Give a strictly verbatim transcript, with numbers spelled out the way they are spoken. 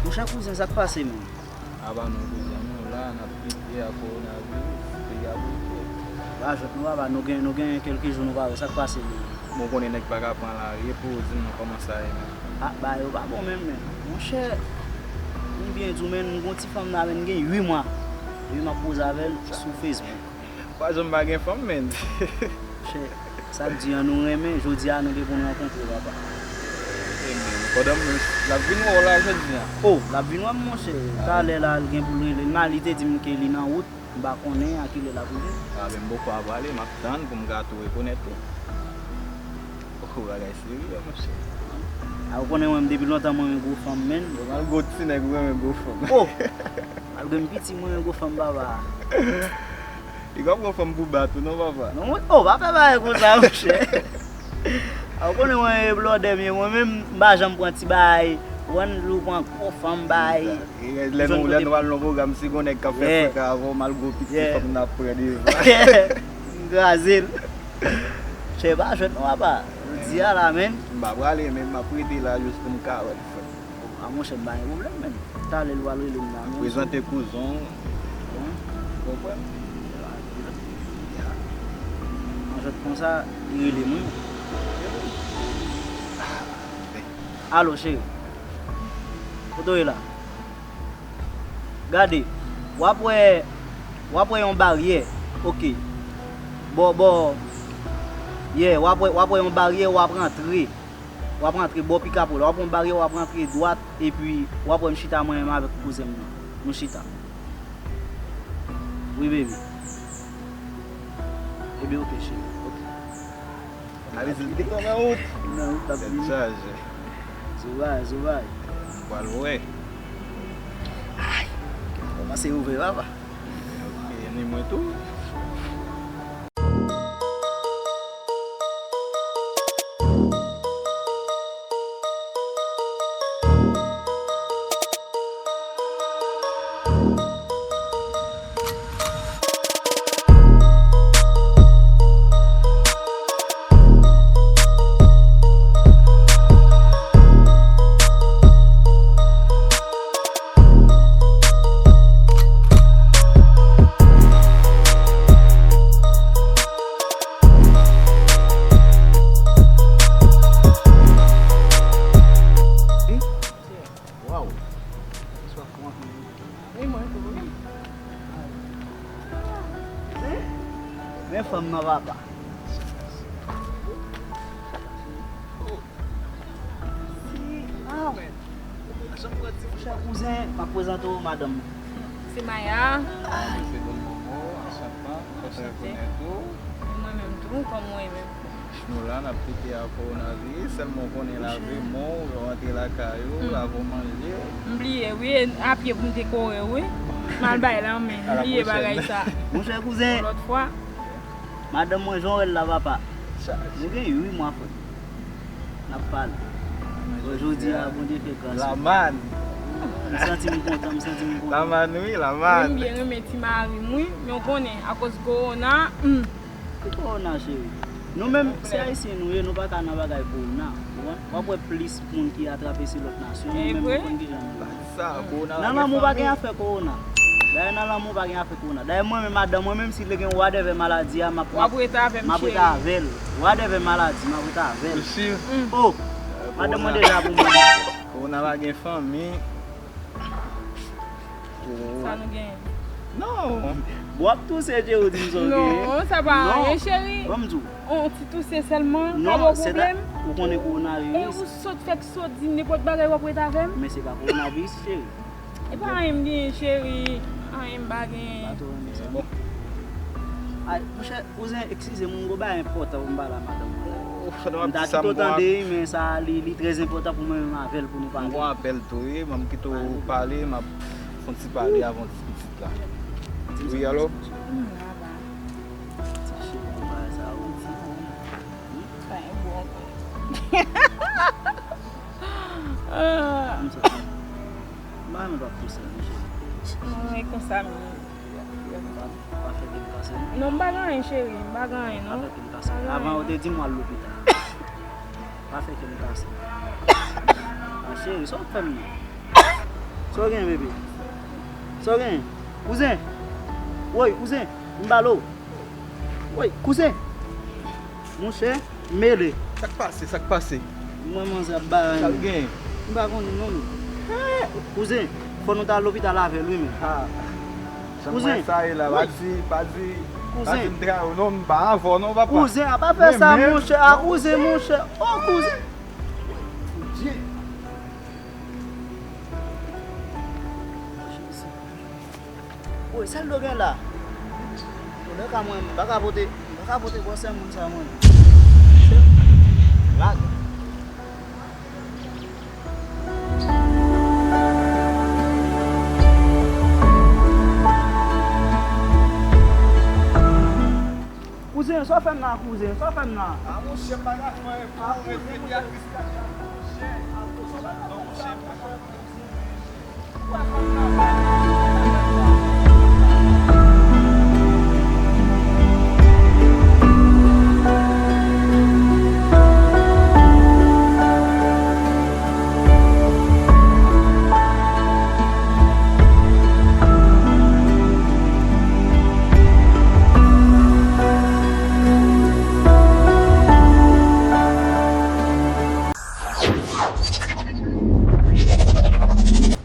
Monchè kouzen, sa k pase menm? Apa nou kouzen, nou la, n ap pete a kowonaviris, peyi a bloke. Pa jwenn nou, apa nou gen, nou gen kèlke jou nou pa wè, sa k pase menm? Bon, konnen nèg pa ka pran lari, epi w di m nan kòman sa ye menm? Ah, bagay yo pa bon menm, men. Monchè, m byen di w, men, m gon ti fanm la, men, gen uit mwa. Wi, m ap koze avè l sou Facebook. Pa janm pa gen fanm, men. Monchè, sa k di an nou renmen, jodi a nou gen pou n rankontre, papa. E men, pandan m, l ap vin wè w la jodi a. Oh, l ap vin wè m, monchè. Talè la, l gen pou l rele m la, li te di m ke li nan wout. M pa konnen a kilè l ap rive. A, men m poko a prale, m ap tann pou m ka tou rekonèt ou. Oh, bagay serye, monchè. A, ou konnen mwen, depi lontan, mwen renmen gwo fanm, menn. Malgre w ti nèg, ou renmen gwo fanm. Oh! Malgre m piti, mwen renmen gwo fanm, papa. Li p ap gwo fanm pou bat ou, non, papa. Non, mwen, oh, pa fè bagay konsa, monchè. A, ou konnen mwen, e blòdè m ye, mwen menm, m pa janm pran ti bagay. Ou konprann, lè w pran gwo fanm, bagay. E lè nou, lè nou al nan pwogram, si gon nèg k ap fè freka avè w, malgre w piti, fòk n ap pran devan. M kraze l. Chè pa jwèt non, papa. Jodi a la, menn. M pa prale, men m ap rete la jis pou m ka wè l, frè. A, monchè, m pa gen pwoblèm, menn. Talè l pral rele m la, menn. Prezante kouzen w. Konprann? An jwèt konsa, li rele m, wi. Alo, cheri. Kote w ye la? Gade, w ap wè, w ap wè yon baryè. Oke. Bò, bò, yeah, w ap wè, w ap wè yon baryè, w ap rantre. W ap rantre bò Pikapò la. W ap wè yon baryè, w ap rantre dwat, epi w ap wè m chita mwen menm avèk kouzen m nan. Nou chita. Wi, baby. Ebyen, oke, cheri. Oke. Alezi, li te nan wout. Nan wout, l ap vini. Tèt chaje. Zobay, zobay. Pral wè. Ay, kòmanse ouvè, papa. Oke, ni mwen tou. Waw. Bonswa, kòman w ye? Wi, mwen tou, wi. Men fanm nan, papa. Chè kouzen, m ap prezante w madanm mwen. Se Maya. Se Don Momo, anchante. Kontan rekonèt ou. Mwen menm tou, kòman w ye menm? Nou la, n ap pete ak kowonaviris, sèlman w konnen lave men w, lè w rantre lakay ou, lave w manje. M bliye, wi, e apye pou m te kore w, wi. M al bay lanmen, m bliye bagay sa. Monchè kouzen. Yon lòt fwa. Madanm mwen, jan w wè l la, papa. Nou gen uit mwa, frè. N ap pale. Bon, jodi a, Bondye fè gras. Laman. M santi m kontan, m santi m kontan. Laman, wi, laman. Wi, m byen renmen ti mari m, wi. Men w konnen, akoz kowona, hmm. Ki kowona, cheri? Nou menm, se ayisyen nou ye, nou pa ka nan bagay kowona. Ou konprann? W ap wè plis moun ki atrape se lòt nasyon, nou menm nou konn kijan nou ye. Nan lanmou pa gen afè kowona. Dayè nan lanmou pa gen afè kowona. Dayè mwen menm, madanm mwen menm, si li gen whatever maladi a, m ap, m ap rete avè l. Whatever maladi, m ap rete avè l. Ou si? Oh, madanm mwen deja pou mwen. Kowona pa gen fanmi. Sa nou genyen? Non. Bon, w ap touse, Jerry, ou di m sa w genyen. Non, sa pa anyen, cheri. Ban m di w. On ti touse sèlman, pa gen pwoblèm. Ou konnen kowonaviris. E ou sot fèk sot di m nenpòt bagay w ap rete avè m? Men se pa kowonaviris, cheri. E pa anyen m genyen, cheri. Anyen m pa genyen. Pa twò renmen sa. Bon. Ay, monchè, kouzen, eskize m, m gon bagay enpòtan pou m pale a madanm mwen la. M ta kite w tande, men sa, li, li trè enpòtan pou mwen menm avè l pou nou pale. M gon apèl tou, wi, ban m kite w pale, m ap fè yon ti pale avè yon ti pitit la. Wi, alo? Ti cheri, bagay sa, wi. Sa e bon. Ah. M santi. M pa renmen w ap konsa, monchè. Non, e konsa m ye. Pa, pa fè kè m kase, non. Non, m pa gen anyen, cheri. M pa gen anyen, non. Pa fè kè m kase. Avan, ou te di m w al lopital. Pa fè kè m kase. Ah, cheri, sa w fè m nan? Sa w gen, bebe? Sa w gen? Kouzen! Woy, kouzen! M pale w! Woy, kouzen! Monchè, m mele. Sa k pase? Sa k pase? Mwen manzè ap bay. Sa l gen? M pa konnen non, men. Kouzen, fò nou ta al lopital avè l, wi, men. Ha. Kouzen. Sa ye la, pa di, pa di, pa di m trayi w non, m pa avè w non, papa. Kouzen, a pa fè sa, monchè. A kouzen, monchè. O, kouzen. Bondye. Woy, sa l do gen la? Antoulèka, mwen, m pa ka pote, m pa ka pote gwosè moun sa, mwen. Lage. Kouzen, sa w fè m la, kouzen? Sa w fè m la? A, monchè, m pa ka fè anyen pou ou, men pediatris la, monchè. Non, monchè, m pa ka fè anyen.